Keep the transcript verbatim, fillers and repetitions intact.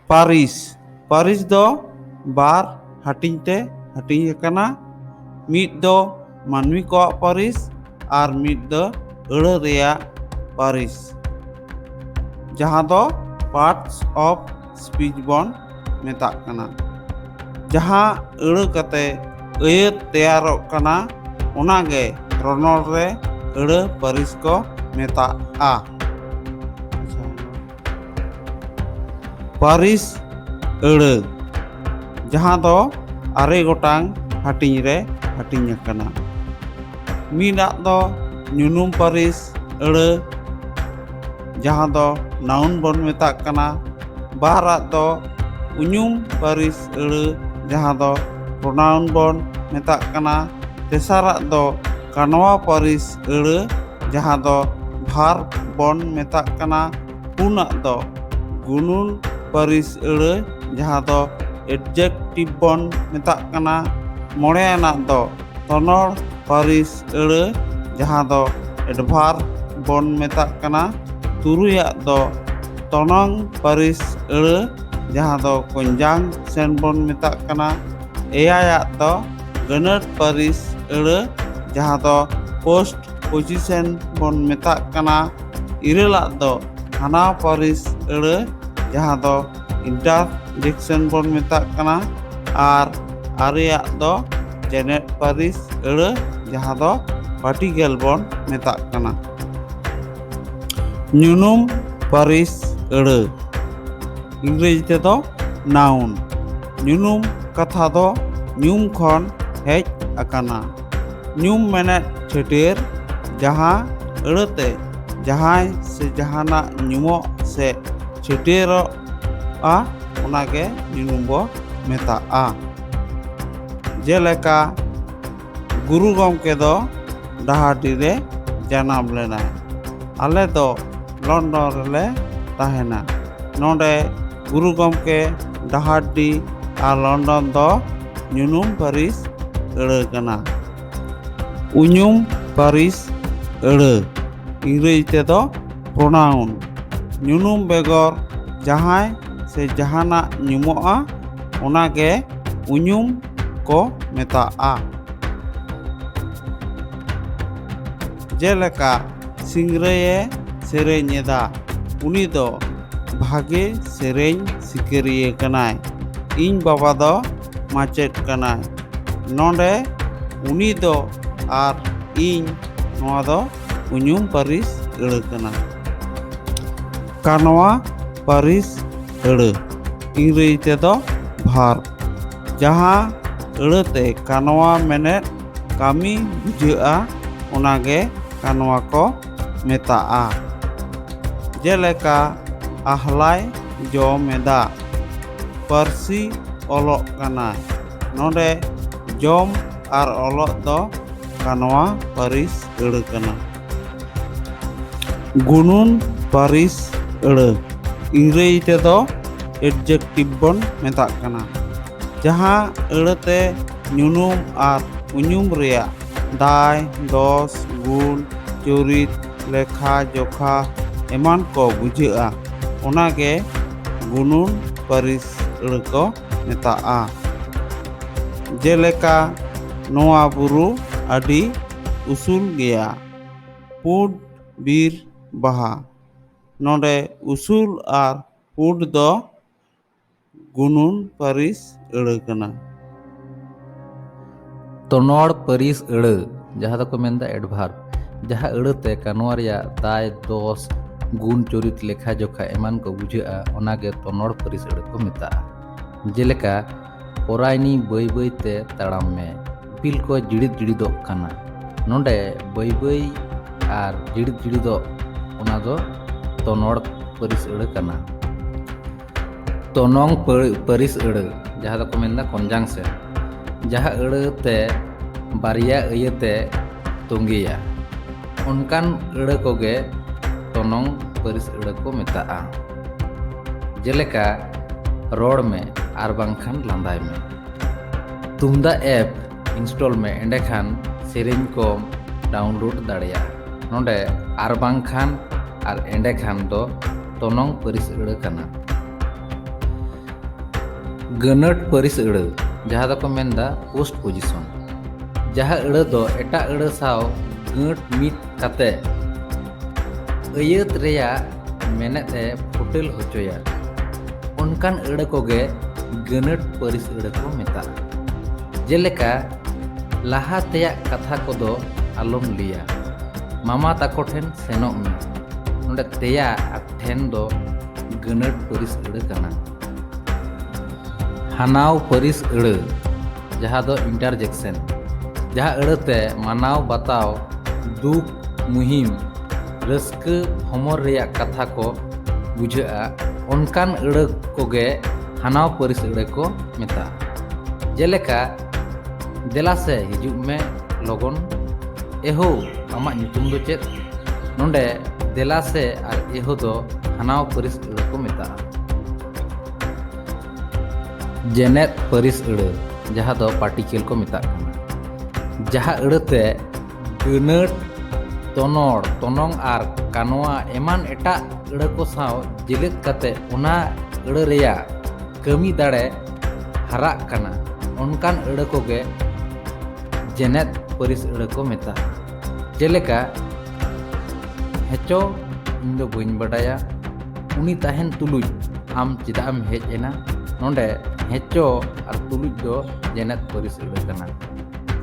ᱯᱟᱹᱨᱤᱥ᱾ ᱯᱟᱹᱨᱤᱥ ᱫᱚ ᱵᱟᱨ ᱦᱟᱹᱴᱤᱧ ᱛᱮ ᱦᱟᱹᱴᱤᱧ ᱟᱠᱟᱱᱟ᱾ ᱢᱤᱫ ᱫᱚ ᱢᱟᱹᱱᱢᱤ ᱠᱚᱣᱟᱜ ᱯᱟᱹᱨᱤᱥ ᱟᱨ ᱢᱤᱫ ᱫᱚ ᱟᱹᱲᱟᱹ ᱨᱮᱭᱟᱜ ᱯᱟᱹᱨᱤᱥ, ᱡᱟᱦᱟᱸ ᱫᱚ parts of speech ᱵᱚᱱ ᱢᱮᱛᱟᱜ ᱠᱟᱱᱟ᱾ ᱡᱟᱦᱟᱸ ᱟᱹᱲᱟᱹ ᱠᱟᱛᱮ ᱟᱹᱭᱟᱹᱛ ᱛᱮᱭᱟᱨᱚᱜ ᱠᱟᱱᱟ, ᱚᱱᱟᱜᱮ ᱨᱚᱱᱚᱲ ᱨᱮ ᱟᱹᱲᱟᱹ ᱯᱟᱹᱨᱤᱥ ᱠᱚ ᱢᱮᱛᱟᱜᱼᱟ᱾ ᱯᱟᱹᱨᱤᱥ ᱟᱹᱲᱟᱹ, ᱡᱟᱦᱟᱸ ᱫᱚ ᱟᱨᱮ ᱜᱚᱴᱟᱝ ᱦᱟᱹᱴᱤᱧ ᱨᱮ ᱦᱟᱹᱴᱤᱧ ᱟᱠᱟᱱᱟ᱾ ᱢᱤᱫᱟᱜ ᱫᱚ ᱧᱩᱱᱩᱢ ᱯᱟᱹᱨᱤᱥ ᱟᱹᱲᱟᱹ, ᱡᱟᱦᱟᱸ ᱫᱚ noun ᱵᱚᱱ ᱢᱮᱛᱟᱜ ᱠᱟᱱᱟ᱾ ᱵᱟᱨᱟᱜ ᱫᱚ ᱩᱧᱩᱢ ᱯᱟᱹᱨᱤᱥ ᱟᱹᱲᱟᱹ, ᱡᱟᱦᱟᱸ ᱫᱚ pronoun ᱵᱚᱱ ᱢᱮᱛᱟᱜ ᱠᱟᱱᱟ᱾ ᱛᱮᱥᱟᱨᱟᱜ ᱫᱚ ᱠᱟᱱᱣᱟ ᱯᱟᱹᱨᱤᱥ ᱟᱹᱲᱟᱹ, ᱡᱟᱦᱟᱸ ᱫᱚ verb ᱵᱚᱱ ᱢᱮᱛᱟᱜ ᱠᱟᱱᱟ᱾ ᱯᱩᱱᱟᱜ ᱫᱚ ᱜᱩᱱᱩᱱ ᱯᱟᱹᱨᱤᱥ ᱟᱹᱲᱟᱹ, ᱡᱟᱦᱟᱸ ᱫᱚ adjective ᱵᱚᱱ ᱢᱮᱛᱟᱜ ᱠᱟᱱᱟ᱾ ᱢᱚᱬᱮ ᱟᱱᱟᱜ ᱫᱚ ᱛᱚᱱᱚᱲ ᱯᱟᱹᱨᱤᱥ ᱟᱹᱲᱟᱹ, ᱡᱟᱦᱟᱸ ᱫᱚ adverb ᱵᱚᱱ ᱢᱮᱛᱟᱜ ᱠᱟᱱᱟ᱾ ᱛᱩᱨᱩᱭᱟᱜ ᱫᱚ ᱛᱚᱱᱚᱝ ᱯᱟᱹᱨᱤᱥ ᱟᱹᱲᱟᱹ, ᱡᱟᱦᱟᱸ ᱫᱚ conjunction ᱵᱚᱱ ᱢᱮᱛᱟᱜ ᱠᱟᱱᱟ᱾ ᱮᱭᱟᱭᱟᱜ ᱫᱚ ᱜᱟᱹᱱᱟᱹᱴ ᱯᱟᱹᱨᱤᱥ ᱟᱹᱲᱟᱹ, ᱡᱟᱦᱟᱸ ᱫᱚ post position ᱵᱚᱱ ᱢᱮᱛᱟᱜ ᱠᱟᱱᱟ᱾ ᱤᱨᱟᱹᱞᱟᱜ ᱫᱚ ᱦᱟᱱᱟ ᱯᱟᱹᱨᱤᱥ ᱟᱹᱲᱟᱹ, ᱡᱟᱦᱟᱸ ᱫᱚ interjection ᱵᱚᱱ ᱢᱮᱛᱟᱜ ᱠᱟᱱᱟ᱾ ᱟᱨ ᱟᱨᱮᱭᱟᱜ ᱫᱚ ᱡᱮᱱᱮᱴ ᱯᱟᱹᱨᱤᱥ ᱟᱹᱲᱟᱹ, ᱡᱟᱦᱟᱸ ᱫᱚ particle ᱵᱚᱱ ᱢᱮᱛᱟᱜ ᱠᱟᱱᱟ᱾ ᱧᱩᱱᱩᱢ ᱯᱟᱹᱨᱤᱥ ᱟᱹᱲᱟᱹ, ᱤᱝᱨᱮᱡᱤ ᱛᱮᱫᱚ noun᱾ ᱧᱩᱱᱩᱢ ᱠᱟᱛᱷᱟ ᱫᱚ ᱧᱩᱢ ᱠᱷᱚᱱ ᱦᱮᱡ ᱟᱠᱟᱱᱟ᱾ ᱧᱩᱢ ᱢᱮᱱᱮᱫ ᱪᱷᱟᱹᱴᱭᱟᱹᱨ, ᱡᱟᱦᱟᱸ ᱟᱹᱲᱟᱹᱛᱮ ᱡᱟᱦᱟᱸᱭ ᱥᱮ ᱡᱟᱦᱟᱱᱟᱜ ᱧᱩᱢᱚᱜ ᱥᱮ ᱪᱷᱟᱹᱴᱭᱟᱹᱨᱚᱜᱼᱟ, ᱚᱱᱟᱜᱮ ᱧᱩᱱᱩᱢ ᱵᱚ ᱢᱮᱛᱟᱜᱼᱟ᱾ ᱡᱮᱞᱮᱠᱟ, ᱜᱩᱨᱩ ᱜᱚᱢᱠᱮ ᱫᱚ ᱰᱟᱦᱟᱨᱰᱤ ᱨᱮ ᱡᱟᱱᱟᱢ ᱞᱮᱱᱟᱭ᱾ ᱟᱞᱮ ᱫᱚ ᱞᱚᱱᱰᱚᱱ ᱨᱮᱞᱮ ᱛᱟᱦᱮᱱᱟ᱾ ᱱᱚᱰᱮ ᱜᱩᱨᱩ ᱜᱚᱢᱠᱮ, ᱰᱟᱦᱟᱨᱰᱤ ᱟᱨ ᱞᱚᱱᱰᱚᱱ ᱫᱚ ᱧᱩᱱᱩᱢ ᱯᱟᱹᱨᱤᱥ ᱟᱹᱲᱟᱹ ᱠᱟᱱᱟ᱾ ᱩᱧᱩᱢ ᱯᱟᱹᱨᱤᱥ ᱟᱹᱲᱟᱹ, ᱤᱝᱨᱮᱡᱤ ᱛᱮᱫᱚ pronoun᱾ ᱧᱩᱱᱩᱢ ᱵᱮᱜᱚᱨ ᱡᱟᱦᱟᱸᱭ ᱥᱮ ᱡᱟᱦᱟᱱᱟᱜ ᱧᱩᱢᱚᱜᱼᱟ, ᱚᱱᱟᱜᱮ ᱩᱧᱩᱢ ᱠᱚ ᱢᱮᱛᱟᱜᱼᱟ᱾ ᱡᱮᱞᱮᱠᱟ ᱥᱤᱝᱨᱟᱹᱭᱮ ᱥᱮᱨᱮᱧ ᱮᱫᱟ, ᱩᱱᱤ ᱫᱚ ᱵᱷᱟᱜᱮ ᱥᱮᱨᱮᱧ ᱥᱤᱠᱟᱹᱨᱤᱭᱟᱹ ᱠᱟᱱᱟᱭ᱾ ᱤᱧ ᱵᱟᱵᱟ ᱫᱚ ᱢᱟᱪᱮᱫ ᱠᱟᱱᱟᱭ᱾ ᱱᱚᱰᱮ ᱩᱱᱤ ᱫᱚ ᱟᱨ ᱤᱧ, ᱱᱚᱣᱟ ᱫᱚ ᱩᱧᱩᱢ ᱯᱟᱹᱨᱤᱥ ᱟᱹᱲᱟᱹ ᱠᱟᱱᱟ᱾ ᱠᱟᱱᱣᱟ ᱯᱟᱹᱨᱤᱥ ᱟᱹᱲᱟᱹ, ᱤᱝᱨᱮᱡᱤ ᱛᱮᱫᱚ verb᱾ ᱡᱟᱦᱟᱸ ᱟᱹᱲᱟᱹᱛᱮ ᱠᱟᱱᱣᱟ ᱢᱮᱱᱮᱫ ᱠᱟᱹᱢᱤ ᱵᱩᱡᱷᱟᱹᱜᱼᱟ, ᱚᱱᱟᱜᱮ ᱠᱟᱱᱣᱟ ᱠᱚ ᱢᱮᱛᱟᱜᱼᱟ᱾ ᱡᱮᱞᱮᱠᱟ, ᱟᱦᱞᱟᱭ ᱡᱚᱢ ᱮᱫᱟ, ᱯᱟᱹᱨᱥᱤ ᱚᱞᱚᱜ ᱠᱟᱱᱟᱭ᱾ ᱱᱚᱰᱮ ᱡᱚᱢ ᱟᱨ ᱚᱞᱚᱜ ᱫᱚ ᱠᱟᱱᱣᱟ ᱯᱟᱹᱨᱤᱥ ᱟᱹᱲᱟᱹ ᱠᱟᱱᱟ᱾ ᱜᱩᱱᱩᱱ ᱯᱟᱹᱨᱤᱥ ᱟᱹᱲᱟᱹ, ᱤᱝᱨᱮᱡᱤ ᱛᱮᱫᱚ adjective ᱵᱚᱱ ᱢᱮᱛᱟᱜ ᱠᱟᱱᱟ᱾ ᱡᱟᱦᱟᱸ ᱟᱹᱲᱟᱹᱛᱮ ᱧᱩᱱᱩᱢ ᱟᱨ ᱩᱧᱩᱢ ᱨᱮᱭᱟᱜ ᱫᱟᱭ, ᱫᱚᱥ, ᱜᱩᱱ, ᱪᱚᱨᱤᱛ, ᱞᱮᱠᱷᱟ ᱡᱚᱠᱷᱟ ᱮᱢᱟᱱ ᱠᱚ ᱵᱩᱡᱷᱟᱹᱜᱼᱟ, ᱚᱱᱟᱜᱮ ᱜᱩᱱᱩᱱ ᱯᱟᱹᱨᱤᱥ ᱟᱹᱲᱟᱹ ᱠᱚ ᱢᱮᱛᱟᱜᱼᱟ᱾ ᱡᱮᱞᱮᱠᱟ, ᱱᱚᱣᱟ ᱵᱩᱨᱩ ᱟᱹᱰᱤ ᱩᱥᱩᱞ ᱜᱮᱭᱟ, ᱯᱩᱸᱰ ᱵᱤᱨ ᱵᱟᱦᱟ᱾ ᱱᱚᱰᱮ ᱩᱥᱩᱞ ᱟᱨ ᱯᱩᱸᱰ ᱫᱚ ᱜᱩᱱᱩᱱ ᱯᱟᱹᱨᱤᱥ ᱟᱹᱲᱟᱹ ᱠᱟᱱᱟ᱾ ᱛᱚᱱᱚᱲ ᱯᱟᱹᱨᱤᱥ ᱟᱹᱲᱟᱹ, ᱡᱟᱦᱟᱸ ᱫᱚᱠᱚ ᱢᱮᱱᱫᱟ adverb, ᱡᱟᱦᱟᱸ ᱟᱹᱲᱟᱹᱛᱮ ᱠᱟᱱᱣᱟ ᱨᱮᱭᱟᱜ ᱫᱟᱭ, ᱫᱚᱥ, ᱜᱩᱱ, ᱪᱚᱨᱤᱛ, ᱞᱮᱠᱷᱟ ᱡᱚᱠᱷᱟ ᱮᱢᱟᱱ ᱠᱚ ᱵᱩᱡᱷᱟᱹᱜᱼᱟ, ᱚᱱᱟᱜᱮ ᱛᱚᱱᱚᱲ ᱯᱟᱹᱨᱤᱥ ᱟᱹᱲᱟᱹ ᱠᱚ ᱢᱮᱛᱟᱜᱼᱟ᱾ ᱡᱮᱞᱮᱠᱟ, ᱯᱚᱨᱟᱭᱱᱤ ᱵᱟᱹᱭ ᱵᱟᱹᱭ ᱛᱮ ᱛᱟᱲᱟᱢ ᱢᱮ, ᱤᱯᱤᱞ ᱠᱚ ᱡᱤᱲᱤᱫ ᱡᱤᱲᱤᱫᱚᱜ ᱠᱟᱱᱟ᱾ ᱱᱚᱰᱮ ᱵᱟᱹᱭ ᱵᱟᱹᱭ ᱟᱨ ᱡᱤᱲᱤᱫ ᱡᱤᱲᱤᱫᱚᱜ, ᱚᱱᱟ ᱫᱚ ᱛᱚᱱᱚᱲ ᱯᱟᱹᱨᱤᱥ ᱟᱹᱲᱟᱹ ᱠᱟᱱᱟ᱾ ᱛᱚᱱᱚᱝ ᱯᱟᱹ-, ᱯᱟᱹᱨᱤᱥ ᱟᱹᱲᱟᱹ, ᱡᱟᱦᱟᱸ ᱫᱚᱠᱚ ᱢᱮᱱᱫᱟ conjunction, ᱡᱟᱦᱟᱸ ᱟᱹᱲᱟᱹ ᱛᱮ ᱵᱟᱨᱭᱟ ᱟᱹᱭᱟᱹ ᱛᱮ ᱛᱚᱸᱜᱮᱭᱟ, ᱚᱱᱠᱟᱱ ᱟᱹᱲᱟᱹ ᱠᱚᱜᱮ ᱛᱚᱱᱚᱝ ᱯᱟᱹᱨᱤᱥ ᱟᱹᱲᱟᱹ ᱠᱚ ᱢᱮᱛᱟᱜᱼᱟ᱾ ᱡᱮᱞᱮᱠᱟ, ᱨᱚᱲ ᱢᱮ ᱟᱨ ᱵᱟᱝᱠᱷᱟᱱ ᱞᱟᱸᱫᱟᱭ ᱢᱮ᱾ ᱛᱩᱢᱫᱟᱜ app install ᱢᱮ, ᱮᱸᱰᱮᱠᱷᱟᱱ ᱥᱮᱨᱮᱧ ᱠᱚᱢ download ᱫᱟᱲᱮᱭᱟᱜᱼᱟ᱾ ᱱᱚᱰᱮ ᱟᱨ ᱵᱟᱝᱠᱷᱟᱱ ᱟᱨ ᱮᱸᱰᱮᱠᱷᱟᱱ ᱫᱚ ᱛᱚᱱᱚᱝ ᱯᱟᱹᱨᱤᱥ ᱟᱹᱲᱟᱹ ᱠᱟᱱᱟ᱾ ᱜᱟᱹᱱᱟᱹᱴ ᱯᱟᱹᱨᱤᱥ ᱟᱹᱲᱟᱹ, ᱡᱟᱦᱟᱸ ᱫᱚᱠᱚ ᱢᱮᱱᱫᱟ ᱯᱳᱥᱴ ᱯᱚᱡᱤᱥᱚᱱ, ᱡᱟᱦᱟᱸ ᱟᱹᱲᱟᱹ ᱫᱚ ᱮᱴᱟᱜ ᱟᱹᱲᱟᱹ ᱥᱟᱶ ᱜᱟᱹᱴ ᱢᱤᱫ ᱠᱟᱛᱮ ᱟᱹᱭᱟᱹᱛ ᱨᱮᱭᱟᱜ ᱢᱮᱱᱮᱫ ᱮ ᱯᱷᱩᱴᱮᱞ ᱦᱚᱪᱚᱭᱟ, ᱚᱱᱠᱟᱱ ᱟᱹᱲᱟᱹ ᱠᱚᱜᱮ ᱜᱟᱹᱱᱟᱹᱴ ᱯᱟᱹᱨᱤᱥ ᱟᱹᱲᱟᱹ ᱠᱚ ᱢᱮᱛᱟᱜᱼᱟ᱾ ᱡᱮᱞᱮᱠᱟ, ᱞᱟᱦᱟ ᱛᱮᱭᱟᱜ ᱠᱟᱛᱷᱟ ᱠᱚᱫᱚ ᱟᱞᱚᱢ ᱞᱟᱹᱭᱟ, ᱢᱟᱢᱟ ᱛᱟᱠᱚ ᱴᱷᱮᱱ ᱥᱮᱱᱚᱜ ᱢᱮ᱾ ᱱᱚᱰᱮ ᱛᱮᱭᱟᱜ ᱟᱨ ᱴᱷᱮᱱ ᱫᱚ ᱜᱟᱹᱱᱟᱹᱴ ᱯᱟᱹᱨᱤᱥ ᱟᱹᱲᱟᱹ ᱠᱟᱱᱟ᱾ ᱦᱟᱱᱟᱣ ᱯᱟᱹᱨᱤᱥ ᱟᱹᱲᱟᱹ, ᱡᱟᱦᱟᱸ ᱫᱚ ᱤᱱᱴᱟᱨᱡᱮᱠᱥᱮᱱ, ᱡᱟᱦᱟᱸ ᱟᱹᱲᱟᱹᱛᱮ ᱢᱟᱱᱟᱣ ᱵᱟᱛᱟᱣ, ᱫᱩᱠ, ᱢᱩᱦᱤᱢ, ᱨᱟᱹᱥᱠᱟᱹ, ᱦᱚᱢᱚᱨ ᱨᱮᱭᱟᱜ ᱠᱟᱛᱷᱟ ᱠᱚ ᱵᱩᱡᱷᱟᱹᱜᱼᱟ, ᱚᱱᱠᱟᱱ ᱟᱹᱲᱟᱹ ᱠᱚᱜᱮ ᱦᱟᱱᱟᱣ ᱯᱟᱹᱨᱤᱥ ᱟᱹᱲᱟᱹ ᱠᱚ ᱢᱮᱛᱟᱜᱼᱟ᱾ ᱡᱮᱞᱮᱠᱟ, "ᱫᱮᱞᱟ ᱥᱮ ᱦᱤᱡᱩᱜ ᱢᱮ ᱞᱚᱜᱚᱱ", "ᱮᱦᱳ, ᱟᱢᱟᱜ ᱧᱩᱛᱩᱢ ᱫᱚ ᱪᱮᱫ?" ᱱᱚᱰᱮ "ᱫᱮᱞᱟ ᱥᱮ" ᱟᱨ "ᱮᱦᱳ" ᱫᱚ ᱦᱟᱱᱟᱣ ᱯᱟᱹᱨᱤᱥ ᱟᱹᱲᱟᱹ ᱠᱚ ᱢᱮᱛᱟᱜᱼᱟ᱾ ᱡᱮᱱᱮᱫ ᱯᱟᱹᱨᱤᱥ ᱟᱹᱲᱟᱹ, ᱡᱟᱦᱟᱸ ᱫᱚ ᱯᱟᱨᱴᱤᱠᱮᱞ ᱠᱚ ᱢᱮᱛᱟᱜ ᱠᱟᱱᱟ, ᱡᱟᱦᱟᱸ ᱟᱹᱲᱟᱹᱛᱮ ᱜᱟᱹᱱᱟᱹᱴ, ᱛᱚᱱᱚᱲ, ᱛᱚᱱᱚᱝ ᱟᱨ ᱠᱟᱱᱣᱟ ᱮᱢᱟᱱ ᱮᱴᱟᱜ ᱟᱹᱲᱟᱹ ᱠᱚ ᱥᱟᱶ ᱡᱮᱞᱮᱫ ᱠᱟᱛᱮ ᱚᱱᱟ ᱟᱹᱲᱟᱹ ᱨᱮᱭᱟᱜ ᱠᱟᱹᱢᱤ ᱫᱟᱲᱮ ᱦᱟᱨᱟᱜ ᱠᱟᱱᱟ, ᱚᱱᱠᱟᱱ ᱟᱹᱲᱟᱹ ᱠᱚᱜᱮ ᱡᱮᱱᱮᱫ ᱯᱟᱹᱨᱤᱥ ᱟᱹᱲᱟᱹ ᱠᱚ ᱢᱮᱛᱟᱜᱼᱟ᱾ ᱡᱮᱞᱮᱠᱟ, "ᱦᱮᱸᱪᱚ, ᱤᱧ ᱫᱚ ᱵᱟᱹᱧ ᱵᱟᱰᱟᱭᱟ, ᱩᱱᱤ ᱛᱟᱦᱮᱱ ᱛᱩᱞᱩᱡ ᱟᱢ ᱪᱮᱫᱟᱜ ᱮᱢ ᱦᱮᱡ ᱮᱱᱟ?" ᱱᱚᱰᱮ "ᱦᱮᱸᱪᱚ" ᱟᱨ "ᱛᱩᱞᱩᱡ" ᱫᱚ ᱡᱮᱱᱮᱫ ᱯᱟᱹᱨᱤᱥ ᱟᱹᱲᱟᱹ ᱠᱟᱱᱟ᱾